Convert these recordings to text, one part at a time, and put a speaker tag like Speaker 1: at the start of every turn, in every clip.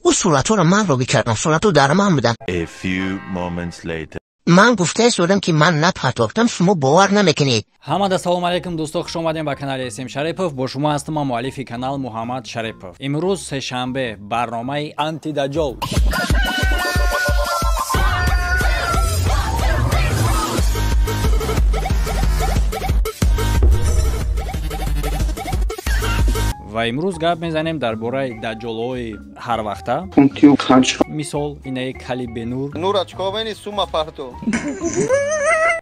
Speaker 1: Ӯ суратҳоро ман робӣ кардам, суратҳо дар ман буданд.
Speaker 2: A few moments later.
Speaker 1: Ман гуфта истодам, ки ман напартофтам, шумо бовар намекунед.
Speaker 3: Ҳамада салом алейкум, дӯсто, хуш омадем ба канали СМ Шарипов. Бо шумо ҳастам ман, муаллифи канал Муҳаммад Шарипов. Имрӯз сешанбе, барномаи Антидаҷол. Ва имрӯз гап мезанем дар бораи даҷҷолҳои ҳарвақта. Мисол, инаи Кали Бенур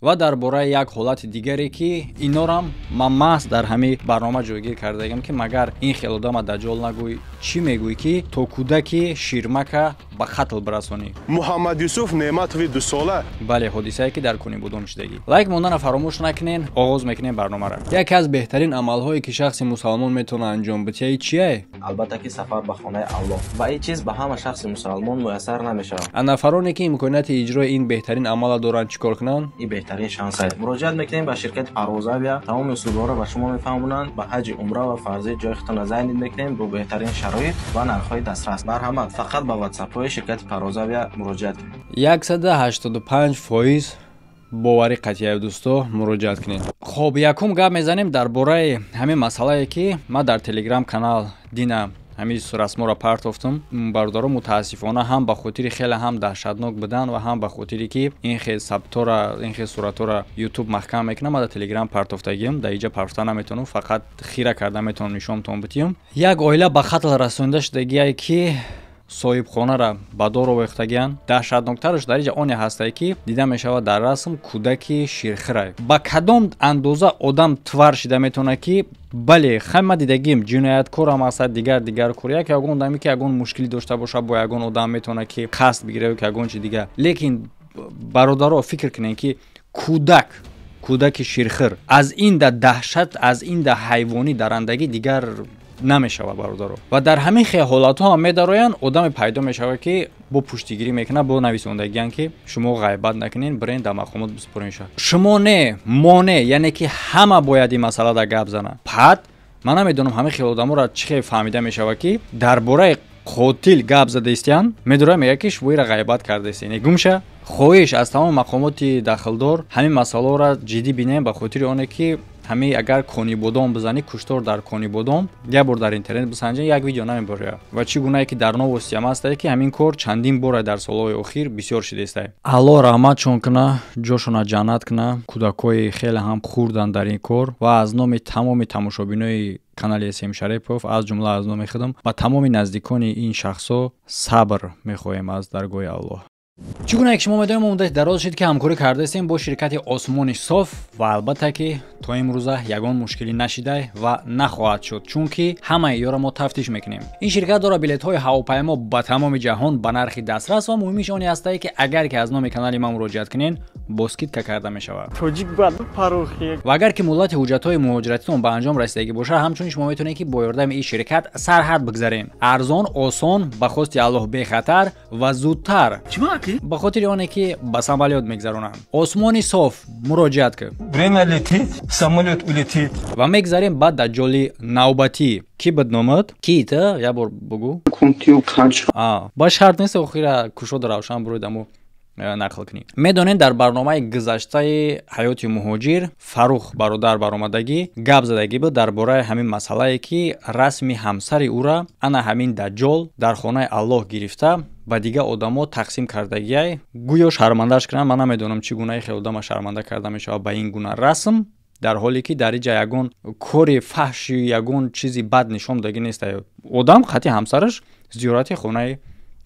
Speaker 3: ва дар бораи як ҳолати дигаре, ки инорам ман маҳз дар ҳамин барнома ҷойгир кардагам, ки магар ин хел одама даҷҷол нагӯй, чӣ мегӯй, ки то кӯдаки ширмака ба қатл бирасонӣ?
Speaker 4: Муҳаммад Юсуф Неъматови дусола.
Speaker 3: Бале, ҳодисае, ки дар Кунибудом шудагӣ. Лайк мондана фаромӯш накунен. Оғоз мекунем барномаро. Яке аз беҳтарин амалҳое, ки шахси мусалмон метавонад анҷом бидиҳад, чие?
Speaker 5: Албатта ки сафар ба хонаи Аллоҳ. Ва ин чиз ба ҳама шахси мусалмон муяссар намешавад.
Speaker 3: Нафароне, ки имконияти иҷрои ин беҳтарин амалро доранд, чӣ кор кунанд?
Speaker 5: Ин беҳтарин шанс аст. Муроҷиат мекунем ба ширкати Парвозавия, тамоми услубҳоро ба шумо мефаҳмонанд. Ба ҳаҷи умра ва фарзӣ ҷои худтонро зайнид мекунем бо беҳтарин шароит ва нархҳои дастрас. Марҳамат, фақат ба ватсапҳои ширкати Парвозавия муроҷиат кунед.
Speaker 3: 185% боварӣ қатъия, дӯсто, муроҷиат кунед. Хоб, якум гап мезанем дар бораи ҳамин масъалае, ки ман дар телеграм канал дина ҳамин расморо партофтам. Бародаро, мутаассифона, ҳам ба хотири хеле ҳам даҳшатнок будан ва ҳам ба хотире, ки ин хел сабтора, ин хел суратҳоро ютуб маҳкам мекунам, ман дар телеграм партофтагиам, дар иҷа партофта наметавонам, фақат хира карда метавонам нишонтон битиҳам. Як оила ба қатл расонида шудагие, ки соҳибхонара ба дор овехтагиянд. Даҳшатноктараш дар иҷа оне ҳастае, ки дида мешавад дар расм кӯдаки ширхирае. Ба кадом андоза одам твар шида метавонад, ки бале, хай, ман дидагим, ҷинояткорам ҳастад, дигар дигар кор, як ягон одаме, ки ягон мушкилӣ дошта бошад бо ягон одам, метавонад, ки қасд бигирад, ки ягон чи дигар. Лекин, бародаро, фикр кунед, ки кӯдак, кӯдаки ширхир, аз ин да даҳшат, аз ин да ҳайвонӣ дарандагӣ дигар намешавад, бародаро. Ва дар ҳамин хел ҳолатҳо ҳам медароянд, одаме пайдо мешавад, ки бо пуштигирӣ мекунад, бо нависондагиян, ки шумо ғайбат накунед, бирен дар мақомот бисупорен ша. Шумо не, мо не, яъне ки ҳама бояд ин масъалада гап занад. Пад ман намедонам, ҳамин хел одаморо чӣ хел фаҳмида мешавад, ки дар бораи қотил гап задаистиян, медорад, мегӯяд, ки шумо ира ғайбат кардаистед. Гумша. Хоҳиш аз тамоми мақомоти дахлдор, ҳамин масъаларо ҷиддӣ бинем, ба хотири оне, ки ҳамин агар Конибодом бизанӣ, куштор дар Конибодом, як бор дар интернет бисанҷен, як видео намеборя. Ва чӣ гунае, ки дар новостиам ҳастае, ки ҳамин кор чандин бора дар солҳои охир бисёр шидаистае. Аллоҳ раҳматшон куна, ҷошона ҷаннат куна. Кӯдакҳои хеле ҳам хурданд дар ин кор. Ва аз номи тамоми тамошобинои канали СМ Шарипов, аз ҷумла аз номи худам, ба тамоми наздикони ин шахсҳо сабр мехоҳем аз даргоҳи Аллоҳ. Чӣ гунае ки шумо медонед, мо муддати дароз шуд, ки ҳамкорӣ кардаистем бо ширкати Осмони Соф ва албатта ки то имрӯза ягон мушкилӣ нашидай ва нахоҳад шуд, чунки ҳамаи ёро мо тафтиш мекунем. Ин ширкат дорад билетҳои ҳавопаймо ба тамоми ҷаҳон ба нархи дастрас ва муҳимиш оне ҳастае, ки агар ки аз номи канали ман муроҷиат кунед, бо скидка карда мешавад. Ва агар ки муҳлати ҳуҷҷатҳои муҳоҷиратитон ба анҷом расидагӣ бошад, ҳамчунин шумо метавонед, ки бо ёрдами ин ширкат сарҳад бигзаред. Арзон, осон, ба хости Аллоҳ бехатар ва зудтар, ба хотири оне, ки ба самолёт мегзаронанд. Осмони Соф, муроҷиат кун.
Speaker 6: Время летит, самолет улетит.
Speaker 3: Ва мегзарем ба даҷҷоли навбатӣ. Кӣ буд номат? Ки та як бор бугӯ. Ба шарт нест, охира кушоду равшан буроидамо нақл кунӣ. Медонед, дар барномаи гузаштаи ҳаёти муҳоҷир Фаррух бародар баромадагӣ гап задагӣ буд дар бораи ҳамин масъалае, ки расми ҳамсари ӯра ана ҳамин даҷҷол дар хонаи Аллоҳ гирифта, ба дигар одамо тақсим кардагиай, гӯё шармандааш кунанд. Ман намедонам, чӣ гунаи хел одама шарманда карда мешавад ба ин гуна расм, дар ҳоле ки дар иҷа ягон кори фаҳши, ягон чизи бад нишон додагӣ нест. Одам хати ҳамсараш зиёрати хонаи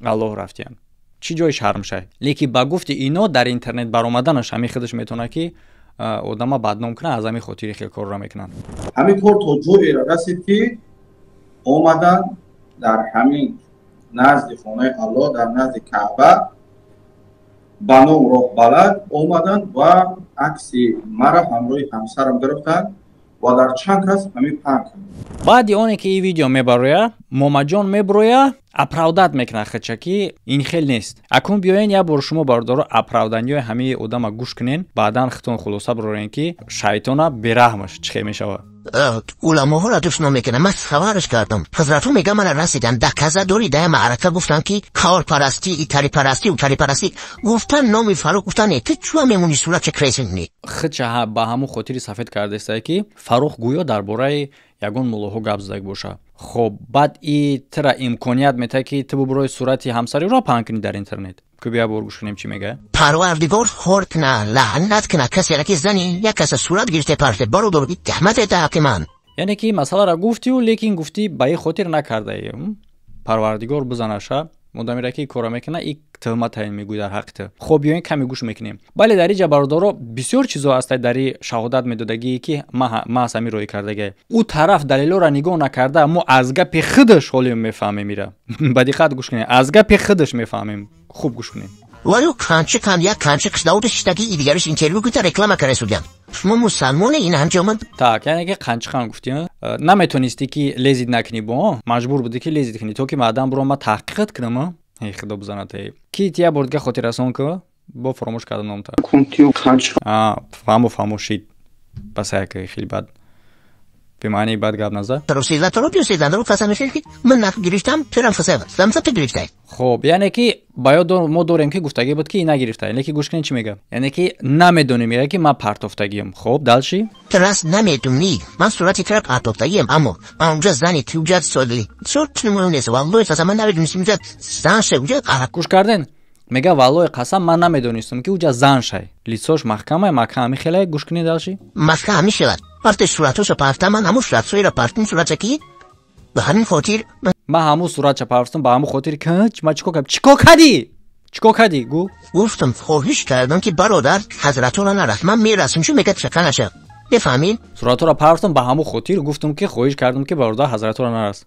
Speaker 3: Аллоҳ рафтиянд, чӣ ҷои шарм шай? Лекин ба гуфти ино, дар интернет баромаданаш ҳамин худаш метавонад, ки одама бадном кунад. Аз ҳамин хотири хел корро мекунанд.
Speaker 7: Ҳамин кор то ҷое расид, ки омадан дар ҳамин назди хонаи Аллоҳ, дар назди Каъба, ба ном роҳбалад омаданд ва акси мара ҳамроҳи ҳамсарам гирифтанд ва дар чанд кас ҳамин паҳн карданд.
Speaker 3: Баъди оне ки ин видео мебароя, Момаҷон меброя, оправдать мекунад худша, ки ин хел нест. Акун биёен, як бор шумо, бародаро, оправданиҳои ҳамаи одама гӯш кунен, баъдан худтон хулоса бирорен, ки шайтона бераҳмаш чӣ хел мешавад.
Speaker 1: Уламоҳоро душно мекунам. Ман хабараш кардам. Ҳазратҳо мегӯянд мана расидан доказа дорӣ дар маърака гуфтанд ки корпарастӣ, итарипарастӣ, утарипарастӣ. Гуфтан номи Фарух гуфтан ту чӯа мемонӣ сурат кресни.
Speaker 3: Худша ба ҳамун хотири сафед кардааста ки Фарух гӯё дар бораи ягон муллоҳо гап задаг боша. Хоб баъд и тира имконият метаҳад ки ту бубурои сурати ҳамсари ӯро паҳн кунӣ дар интернет. Ку бия бор гӯш кунем чӣ мегӯяд.
Speaker 1: Парвардигор хор кна, лаънат кна касеро ки зани як каса сурат гирифте парте бародар тахмат ҳаққи ман.
Speaker 3: Яъне ки масъаларо гуфтиу лекин гуфтӣ ба ин хотир накардаи. Парвардигор бизанаша модамеро ки кора мекуна и тӯҳмат таъин мегӯй дар ҳаққи ту. Хоб биёин каме гӯш мекунем. Бале дар инҷа бародаро бисёр чизо ҳастад дар и шаҳодат медодагие ки ма аз ҳамин роҳӣ кардагие. Ӯ тараф далелҳоро нигоҳ накарда мо аз гапи худаш ҳоле мефаҳмем ира. Ба диққат гӯш кунем. Аз гапи худаш мефаҳмем. Хуб гӯш кунем.
Speaker 1: Валю канчи кан як канчи қишлауди шиштаги и дигариш интервю гуфта реклама карда шумо мусалмоне ин ҳамҷо
Speaker 3: Так, яъне ки қанчиқан гуфтӣ, наметонистӣ ки лезид накунӣ бо, маҷбур будӣ ки лезид кунӣ то ки маъдан буро ма таҳқиқат кунам. Эй худо бизанад эй. Ки ти як бор дига хотиррасон ку, бо фаромӯш кардам номта. Фаҳмо фаҳмо шид. Бас як хеле бад. Бемаънии бад гап назад. Хоб, яъне ки ба ёд мо дорем ки гуфтагӣ буд ки и нагирифта. Леки гӯш кунед чӣ мегӯяд. Яъне ки намедонем мегӯяд ки ман партофтагиам. Хоб, дальше?
Speaker 1: Раст намедонӣ. Ман сурати тра партофтагиам, аммо онҷа зани туҷа соли.
Speaker 3: Гӯш карден? Мега валлои қасам ман намедонистам ки уҷа зан шай. Лицош маҳкамай, маҳкам ҳамин хелай, гӯш кунед дальше?
Speaker 1: Маҳкам ҳамин хелай. Вақте суратҳошо партам, ман ҳамун суратҳоеро партум суратча ки ба ҳамин хотир
Speaker 3: ман ҳамун суратча партум ба ҳамун хотир ки ман чикор кардам? Чикор кардӣ? Чикор кардӣ? Гӯ.
Speaker 1: Гуфтам хоҳиш кардам ки бародар ҳазратҳоро нарафт. Ман мерасам чун мегӯяд чака наша. Бифаҳмед?
Speaker 3: Суратҳоро партум ба ҳамун хотир гуфтам ки хоҳиш кардам ки бародар ҳазратҳоро нараст.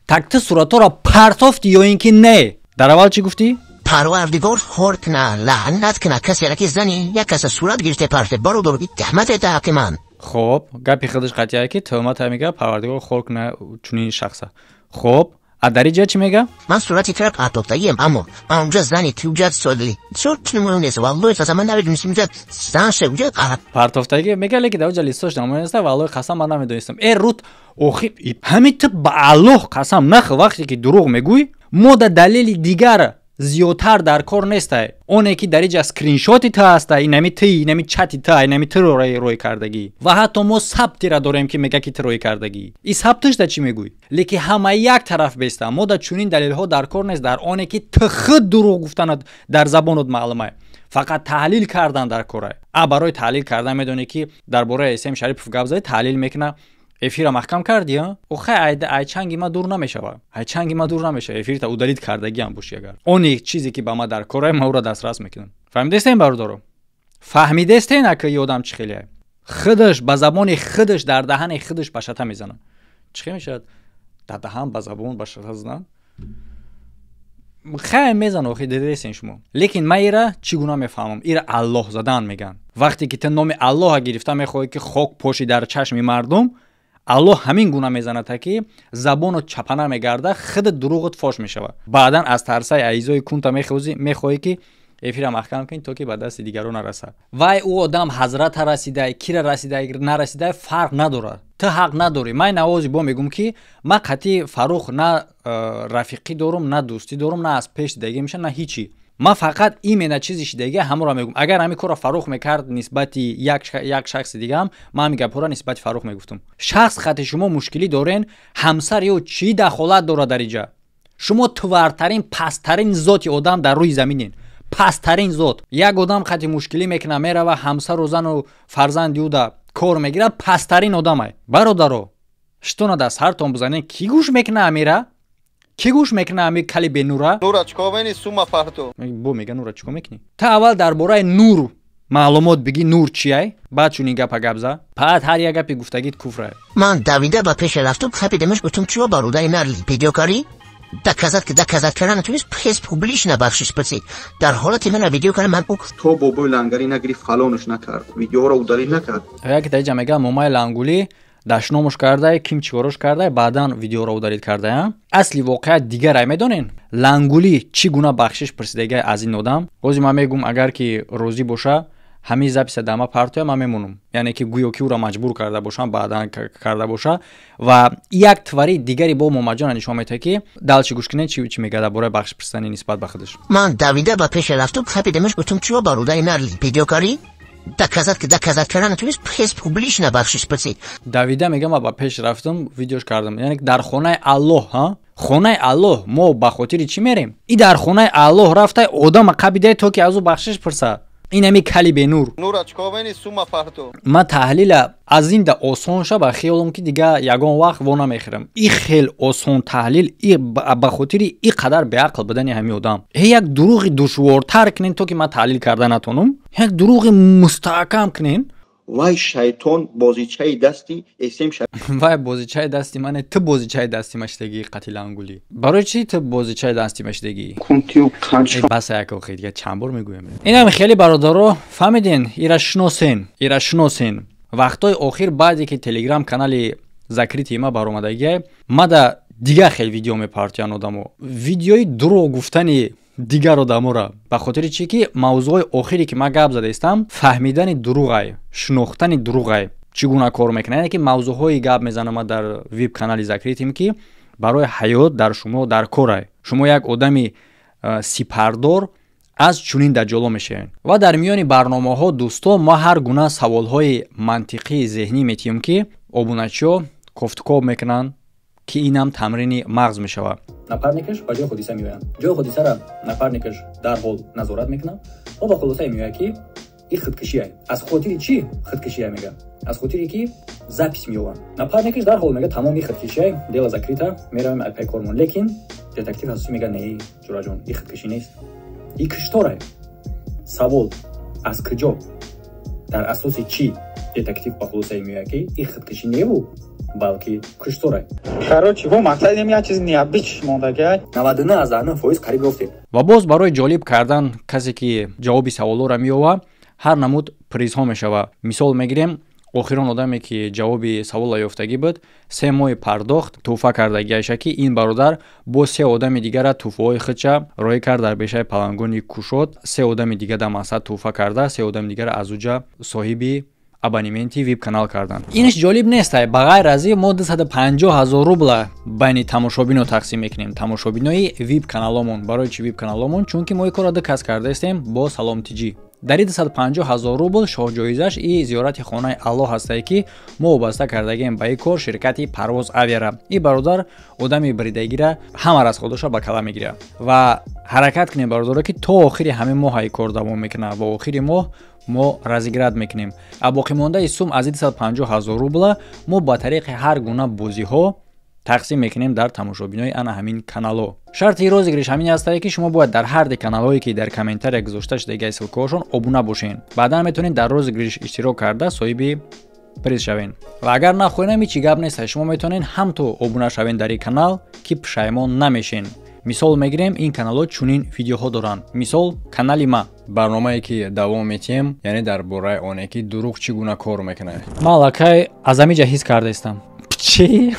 Speaker 3: Так ту суратҳоро партофтӣ ё ин ки не? Дар аввал чӣ гуфтӣ?
Speaker 1: Парвардигор хор кна, лаънат кна касеро ки зани як каса сурат гирифте парте бародар тахмат ҳаққи ман.
Speaker 3: Хоб, гапи худаш қатъия ки тӯҳмат мега Парвардигор хор кна чунин шахса. Хоб, а дар инҷа чӣ мега?
Speaker 1: Ман сурати тра партофтагиам, аммо онҷа зани туҷа соли.
Speaker 3: Партофтагӣ мега, лекин дар онҷа листош намояста, валлоҳи қасам ман намедонистам. Э рут, охи ҳамин ту ба Аллоҳ қасам нах вақте ки дурӯғ мегӯй, мо да далели дигар зиёдтар дар кор нестай. Оне ки дар инҷа скриншоти ту ҳаста, инами ты, инами чати ту, инами ту рӯй кардагӣ. Ва ҳатто мо сабтира дорем ки мега ки ту рӯй кардагӣ. И сабтиш да чӣ мегӯй? Лекин ҳама як тараф беста. Мо да чунин далелҳо дар кор нест, дар оне ки ту худ дурӯғ гуфтанат дар забонот маълумай. Фақат таҳлил кардан дар корай. А барои таҳлил кардан медонӣ ки дар бораи Эсем Шарипов гап зади, таҳлил мекуна. Эфира маҳкам кардӣ, а? Охай, айчанги ма дур намешава. Айчанги ма дур намешава. Эфирта удалит кардагиам боши агар. Оне чизе ки ба ма дар корай, ма ӯро дастрас мекунам. Фаҳмидестен бародаро? Фаҳмидестен ака и одам чӣ хеле? Худаш ба забони худаш дар даҳани худаш ба шата мезанад. Чӣ хел мешавад? Дар даҳан ба забон ба шата задан? Хай мезан охи дидестен шумо. Лекин ма ира чӣ гуна мефаҳмам? Ира Аллоҳ задан меган. Вақте ки ту номи Аллоҳа гирифта мехоҳӣ ки хок пошӣ дар чашми мардум, Аллоҳ ҳамин гуна мезанад ки забонот чапана мегарда, худат дурӯғот фош мешавад. Баъдан аз тарсаи аизои кунта мехоҳӣ ки эфира маҳкам кунӣ то ки ба дасти дигарон нарасад. Вай ӯ одам ҳазрата расидай, кира расидай, нарасидай фарқ надорад. Ту ҳақ надорӣ. Ман навози бо мегӯм ки ман қатъи Фарух на рафиқӣ дорум, на дӯстӣ дорум, на аз пеш дидагӣ мешавам, на ҳичи. Ман фақат именно чизи шидагӣ ҳамонро мегӯм. Агар ҳамин корро Фарух мекард нисбати як шахси дигаам, ман ҳамин гапҳоро нисбати Фарух мегуфтам. Шахс хати шумо мушкилӣ дорен, ҳамсар ё чӣ дахолат дорад дар инҷа? Шумо тувартарин, пасттарин зоти одам дар рӯи заминен. Пасттарин зот. Як одам хати мушкилӣ мекунад, мерава ҳамсару зану фарзанди ӯ да кор мегирад, пасттарин одамай. Бародаро, штона дар сартон бизанен, кӣ гӯш мекунад амира? Кӣ гӯш мекунад ами кали бенура?
Speaker 8: Нура чикор мекунӣ? Сума парту.
Speaker 3: Бо мега нура чикор мекунӣ? Та аввал дар бораи нур маълумот бигӣ, нур чиай? Баъд чунин гапа гап за. Баъд ҳар як гапи гуфтагит куфрай.
Speaker 1: Ман давида ба пеша рафтам, хапидамаш гуфтам чиро бародари ман видео карӣ? Доказать кардан натунист, пес публично бахшиш пурсид. Дар ҳолати ман видео кардам, ман
Speaker 7: то бобои лангарӣ нагирифт, фалонаш накард, видеоро удалит накард.
Speaker 3: Яке дар инҷа мега момаи лангулӣ дашномуш кардай, ким чикорош кардай, баъдан видеоро удалит кардай. Асли воқеат дигарай медонен? Лангулӣ чӣ гуна бахшиш пурсидагай аз ин одам? Ҳозир ман мегӯм, агар ки розӣ боша, Ҳамин записа дама партоя, ман мемонам, яъне ки гӯё ки ӯро маҷбур карда бошам, баъдан карда боша. Ва як твари дигари бо Момаҷона нишон медиҳад, ки дальше гӯш кунед, чӣ мегӯяд дар бораи бахшиш пурсидани нисбат ба худаш.
Speaker 1: Ман давида ба пеше рафтум, хапидамаш, гуфтум: чиро барудаи нар видео карӣ? Доказать, доказать кардан натунист, пес публично бахшиш пурсид.
Speaker 3: Давида, мегам, ба пеш рафтум, видеош кардам, яъне дар хонаи Аллоҳ. Ҳа, хонаи Аллоҳ мо ба хотири чӣ мерем? И дар хонаи Аллоҳ рафта, одама қабидае, то ки аз ӯ бахшиш пурсад. Инами кали бенур. Ман таҳлила аз ин да осон ша ба хиёлам, ки дига ягон вақт во намехӯрам. И хел осон таҳлил и ба хотири и қадар беақл будани ҳамин одам. Ҳе, як дурӯғи душвортар кунен, то ки ман таҳлил карда натонам, як дурӯғи мустаҳкам кунен.
Speaker 8: Вай шайтон бозичаи дасти эсем.
Speaker 3: Вай бозичаи дасти мане, ту бозичаи дасти машидагӣ, қатилангулӣ. Барои чӣ ту бозичаи дасти машидагӣ? Бас, як охи дига чанд бор мегӯям? Инам хеле, бародаро, фаҳмиден, ира шиносен, ира шиносен. Вақтҳои охир, баъде ки телеграм канали закрытый ма баромадагиай, мада дига хел видео мепартиян одамо, видеои дурӯғ гуфтани дигар одаморо. Ба хотири чӣ ки мавзӯъҳои охире ки ман гап задаистам, фаҳмидани дурӯғай, шинохтани дурӯғай, чӣ гуна кор мекунад, яъне ки мавзӯъҳои гап мезанам дар вип канали закрытый м, ки барои ҳаёт дар шумо дар корай. Шумо як одами сипардор аз чунин даҷҷоло мешавед. Ва дар миёни барномаҳо, дӯсто, мо ҳар гуна саволҳои мантиқии зеҳнӣ метиҳем, ки обуначиҳо кофтукоб мекунанд, ки инам тамрини мағз мешавад.
Speaker 9: Напарникаш ба ҷои ҳодиса меоянд. Ҷои ҳодисара напарникаш дарҳол назорат мекунад ва ба хулосае меояд, ки и худкушия. Аз хотири чӣ худкушия мега? Аз хотире ки запись меёванд. Напарникаш дарҳол мега: тамом, и худкушия, дело закрыто, меравем ай пай кормон. Лекин детектив асосӣ мега: не, ҷураҷон, и худкушӣ нест, и кишторае. Савол: аз куҷо, дар асоси чӣ детектив ба хулосае меояд, ки и худкушӣ неву, балки кушторай?
Speaker 10: Короче, во мақсад ем, як чиз необычный мондагай.
Speaker 9: 99,9% қариб ёфтем.
Speaker 3: Ва боз барои ҷолиб кардан касе ки ҷавоби саволҳоро меёва, ҳар намуд призҳо мешава. Мисол мегирем, охирон одаме ки ҷавоби саволро ёфтагӣ буд, 3 моҳи пардохт тӯҳфа кардагиаша, ки ин бародар бо се одами дигара тӯҳфаҳои худша роҳӣ кард дар бешаи палангони кушод. Се одами дига дар мақсад тӯҳфа карда, се одами дигара аз уҷа соҳиби абонементи вип канал карданд. Инаш ҷолиб нест. Ба ғайр аз ин, мо 250 ҳазор рубла байни тамошобино тақсим мекунем, тамошобинои вип каналомон. Барои чи вип каналомон? Чунки мо ин корро ду кас кардаистем бо Салом Тиҷӣ. Дар ин 250 ҳазор рубл шоҳҷоизаш и зиёрати хонаи Аллоҳ ҳастае, ки мо вобаста кардагием ба ин кор ширкати Парвоз Авиара. Ин бародар одами бридагира ҳама расходоша ба кала мегирад. Ва ҳаракат кунем, бародаро, ки то охири ҳамин моҳ ин кор давом мекунад ва охири моҳ мо разыграть мекунем. А боқимондаи сум аз 250 ҳазор рубла мо ба тариқи ҳар гуна бозиҳо тақсим мекунем дар тамошобинои ана ҳамин каналҳо. Шарти розыгрыш ҳамин ҳастае, ки шумо бояд дар ҳарди каналҳое, ки дар комментария гузошта шудагиа ссылкаҳошон, обуна бошед. Баъдан метавонед дар розыгрыш иштирок карда, соҳиби приз шавед. Ва агар нахоҳем, ҳечи гап нест, шумо метавонед ҳамто обуна шавед дар ин канал, ки пушаймон намешен. Мисол мегирем, ин каналҳо чунин видеоҳо доранд, мисол канали ма.
Speaker 11: Барномае ки давом метиҳем, яъне дар бораи оне ки дурӯғ чӣ гуна кор мекунад.
Speaker 3: Ман аллакай аз ҳамин ҷа ҳис кардаистам чӣ.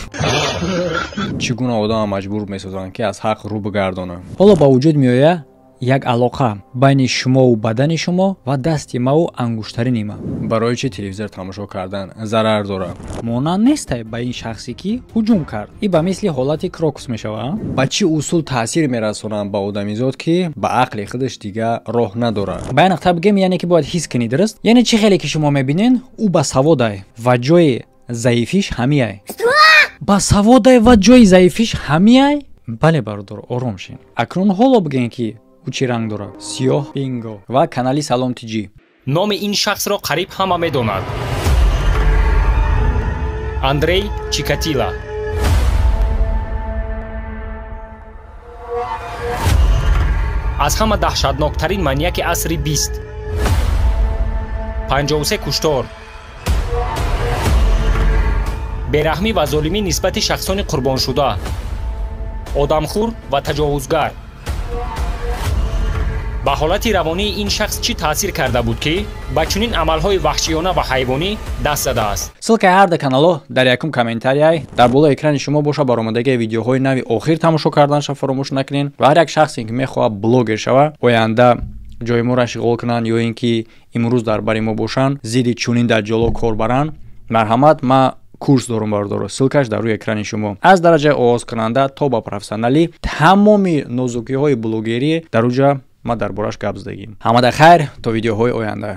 Speaker 11: Чӣ гуна одама маҷбур месозанд, ки аз ҳақ рӯ бигардонанд.
Speaker 3: Ҳоло ба вуҷуд меояд як алоқа байни шумову бадани шумо ва дасти маву ангуштарини ма.
Speaker 11: Барои чӣ телевизор тамошо кардан зарар дорад?
Speaker 3: Монанд нестай ба ин шахсе, ки ҳуҷум кард. И ба мисли ҳолати крокус мешавад.
Speaker 11: Ба чӣ усул таъсир мерасонанд ба одамизод, ки ба ақли худаш дига роҳ надорад?
Speaker 3: Ба як нуқта бигем, яъне ки бояд ҳис кунӣ, дуруст? Яъне чӣ хеле ки шумо мебинен, ӯ ба саводай ва ҷои заифиш ҳамияй. Ба саводай ва ҷои заифиш ҳамияй. Бале, бародар, ором шин. Акнун ҳоло бигем, ки ӯ чӣ ранг дорад? Сиёҳ. Бинго. Ва канали Салом Тиҷӣ.
Speaker 12: Номи ин шахсро қариб ҳама медонад: Андрей Чикатила. Аз ҳама даҳшатноктарин маньяки асри бист. 53 куштор, бераҳмӣ ва золимӣ нисбати шахсони қурбоншуда, одамхӯр ва таҷовузгар. Ба ҳолати равонии ин шахс чӣ таъсир карда буд, ки ба чунин амалҳои ваҳшиёна ва ҳайвонӣ даст задааст?
Speaker 3: Ссылкаи ҳар ду каналҳо дар якум комментарияй дар болои экрани шумо боша. Баромадагии видеоҳои нави охир тамошо карданша фаромӯш накунед. Ва ҳар як шахсе, ки мехоҳад блогер шава, оянда Ҷои моро ишғол кунанд ё ин ки имрӯз дар бари мо бошанд, зидди чунин даҷҷоло кор баранд. Марҳамат, ма курс дорум, бародаро, ссылка ш дар рӯи экрани шумо. Аз дараҷаи оғозкунанда то ба профессионалӣ, тамоми нозукиҳои блогерӣ дар уҷа ма дар бораш гап задагим. Ҳамада хайр, то видеоҳои оянда.